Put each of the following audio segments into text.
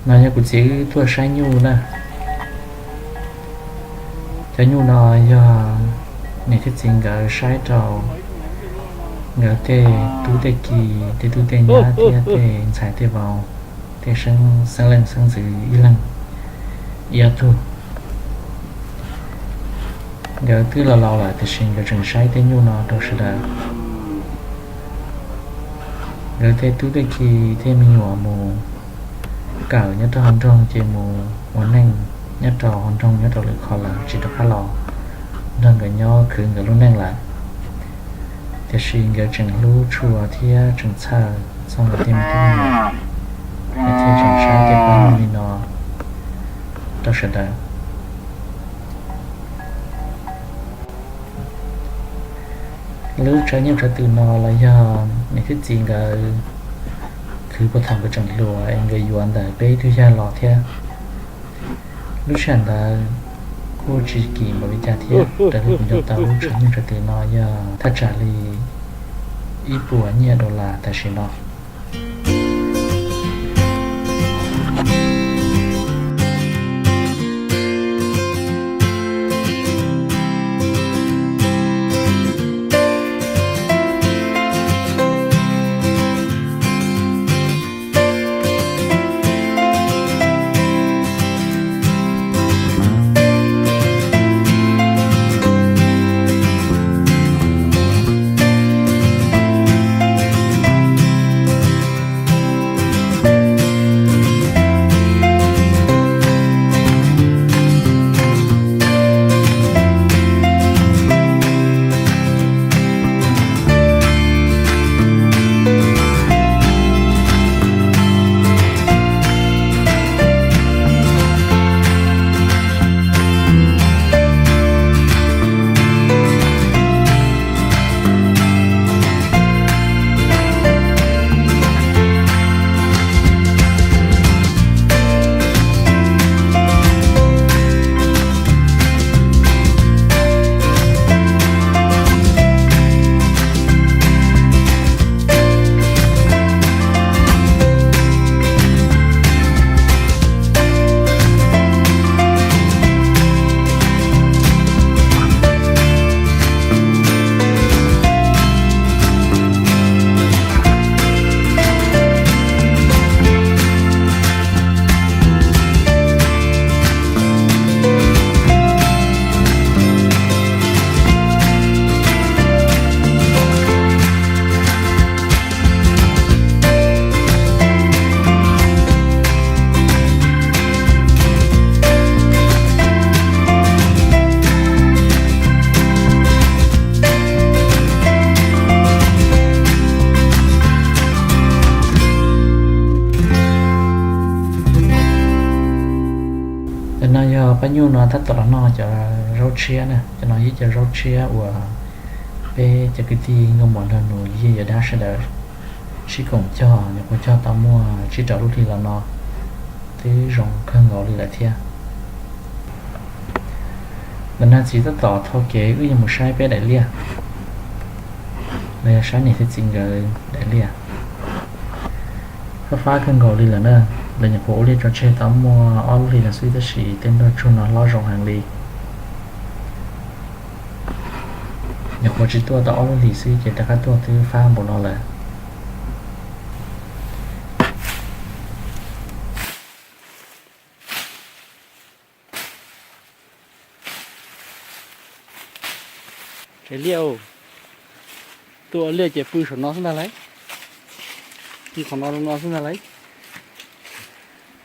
No yog kuv txiv wb tuaj saib nyuj na. Cov nyuj no yog niam thiab txiv nkawd saib rau nkawd tej tub tej ki, tej tub tej nyab thiab tej ntxhais tej vauv, tej xeeb, xeeb leej xeeb ntxwv ib leeg ib ob tug. Nkawd twb laus laus lawm tiam sis nkawd tseem saib tej nyuj no rau sawv daws. Nkawd tej tub tej ki tej me nyuam mus kawm nyob rau hauv nroog ces mus ua neej nyob rau hauv nroog nyob rau lwm qhov lawm tsis rov qab los nrog nkawd nyob khwv nkawd lub neej lawm. Tiam sis nkawd tseem hlub tshua thiab tseem txhawj txog nkawd tej me tub me nyuam, nkawd thiaj tseem saib tej pab nyuj li no rau sawv daws. Lub tshav nyuj tshav twm no los yog niam thiab txiv nkawd khwv puag thaum nkawd tseem hluas es nkawd yuav ntawm peb ib tug yawg los thiab. Lub sij hawm ntawd kuj tsis kim npaum li cas thiab, raws li kuv nco tau lub tshav nyuj tshav twm no yog thaj tsam li ib puas nyiaj dollar tam sim no. Cov no yog pab nyuj no tab tom los noj cov zaub tshiab na. Cov no yog ib co zaub tshiab uas peb cov kwv tij nkauj muam nraug nus yij yuav dab sawv daws sib koom cog, nyuam qhuav cog tau muaj tsib rau lub hli los no twb zoo kawg nkaus li lawm thiab. Ntawm no txiv tab tom thau kev wb yuav mus saib peb daim liaj, los yog saib niam thiab txiv nkawd daim liaj. Fab fab kawg nkaus li lawm na. Lawv nyuam qhuav ua liaj tso tseg tau muaj ob lub hlis no xwb tab sis tej nroj tsuag no hlob zoo heev li. Nyuam qhuav tsis tuaj tau ob lub hlis xwb ces rov qab tuaj twb fab npaum no lawm. Tsev liaj, tuaj ua liaj ces pw saum no xwb ntag lauj. Pw qhov no zoo no xwb ntag lauj.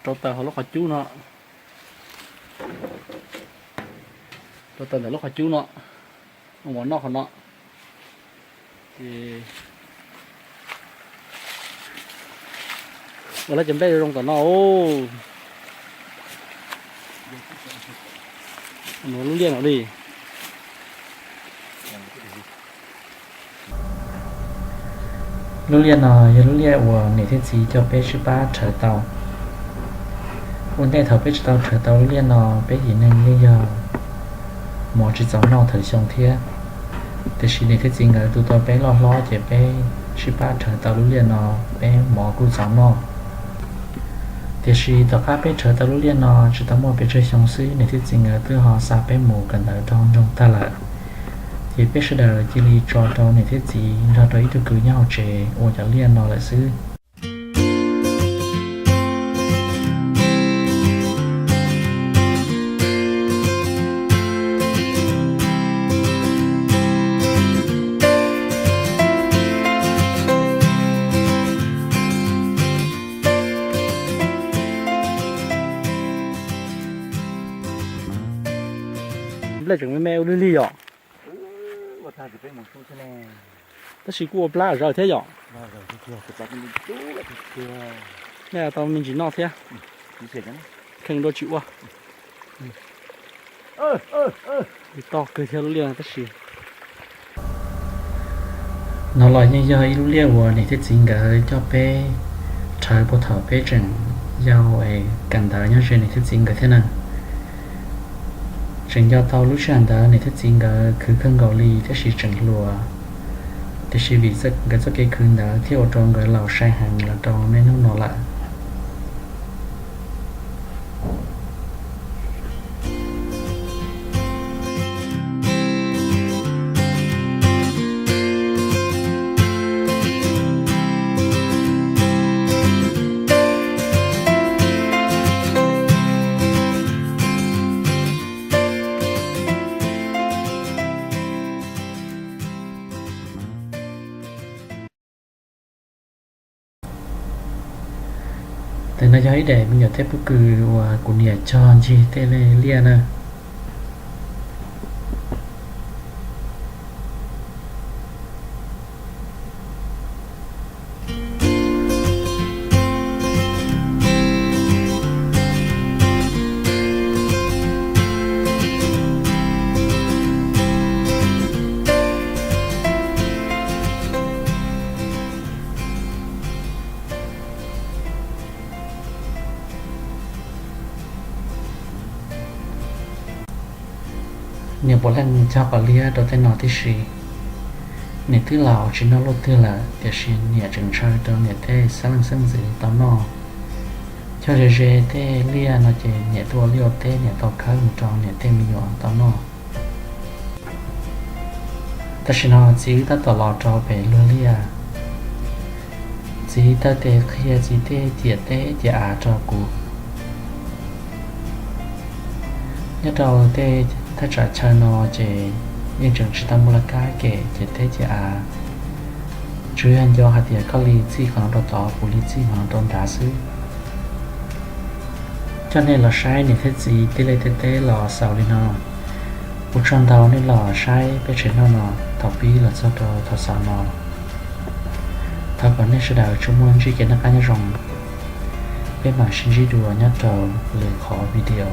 Rau taws hauv lub qhov cub no. Rau taws ntawm lub qhov cub no, ua noj qhov no. Ces ua lawv cov nplej zoo tom no. Lub liaj no li. Lub liaj no yog lub liaj uas niam thiab txiv coj peb sib pab rhawv tau. Ua ntej thaum peb tsis tau rhawv tau lub liaj no, peb yim neeg yeej yog mov tsis txaus noj thawm xyoo thiab. Tiam sis niam thiab txiv nkawd tu tau peb loj hlob ces peb sib pab rhawv tau lub liaj no, peb mov kuj txaus noj. Tiam sis tom qab peb rhawv tau lub liaj no tsis tau muaj pes tsawg xyoo xwb, niam thiab txiv nkawd twb ho xa peb mus kawm ntawv rau nroog tag lawm. Ces peb sawv daws cia li tso rau niam thiab txiv nrog rau ib tug kwv nyob hauv tsev ua cov liaj no lawm xwb. Nplej tseem me me ua li lig yom. Tab sis kuj ua plab zaws thiab yom. Nej tau me ntsis noj thiab. Kheej dua tsis ua. Toj kawg thiab lub liaj tab sis. No los yeej yog ib lub liaj uas niam thiab txiv nkawd coj peb rhawv puag thaum peb tseem yau es kawm ntawv nyob ze niam thiab txiv nkawd thiab na. Tseem nco tau lub sij hawm ntawd niam thiab txiv nkawd khwv kawg nkaus li tab sis tseem hluas, tiam sis vim nkawd txoj kev khwv ntawd thiaj ua rau nkawd laus sai heev los rau niaj hnub no lawm. Ntawm no yog ib daim me nyuam tej pob kws uas kuv niam cog ncig tej liaj na. Niam puav leej cog qos liab rau tej no tib si. Niam twb laus tsis noj luaj twg lawm tiam sis niam tseem ntshaw rau niam tej xeeb leej xeeb ntxwv tau noj. Cog ze ze tej liaj no ces niam tuaj ua liaj ua teb niam tau khawb mus rau niam tej me nyuam tau noj. Tam sim no txiv wb tab tom los rau pem luag liaj. Txiv taw tes qhia txiv tej ciam teb ciam av rau kuv. Nyob rau tej thaj tsam chaw no ces yeej tseem tsis tau muaj laj kab kem ciam teb ciam av, tsuas yog nco hais tias koj li txij qhov no rau tod kuv li txij qhov no rau nrad xwb. Coj nej los saib niam thiab txiv tej liaj tej teb los xaus li no. Ua tsaug ntau nej los saib peb tsev neeg no thaum pib los txog rau thaum xaus no. Thov kom nej sawv daws tsuas muaj ntsib kev noj qab nyob zoo. Peb mam sib ntsib dua nyob rau lwm qhov video.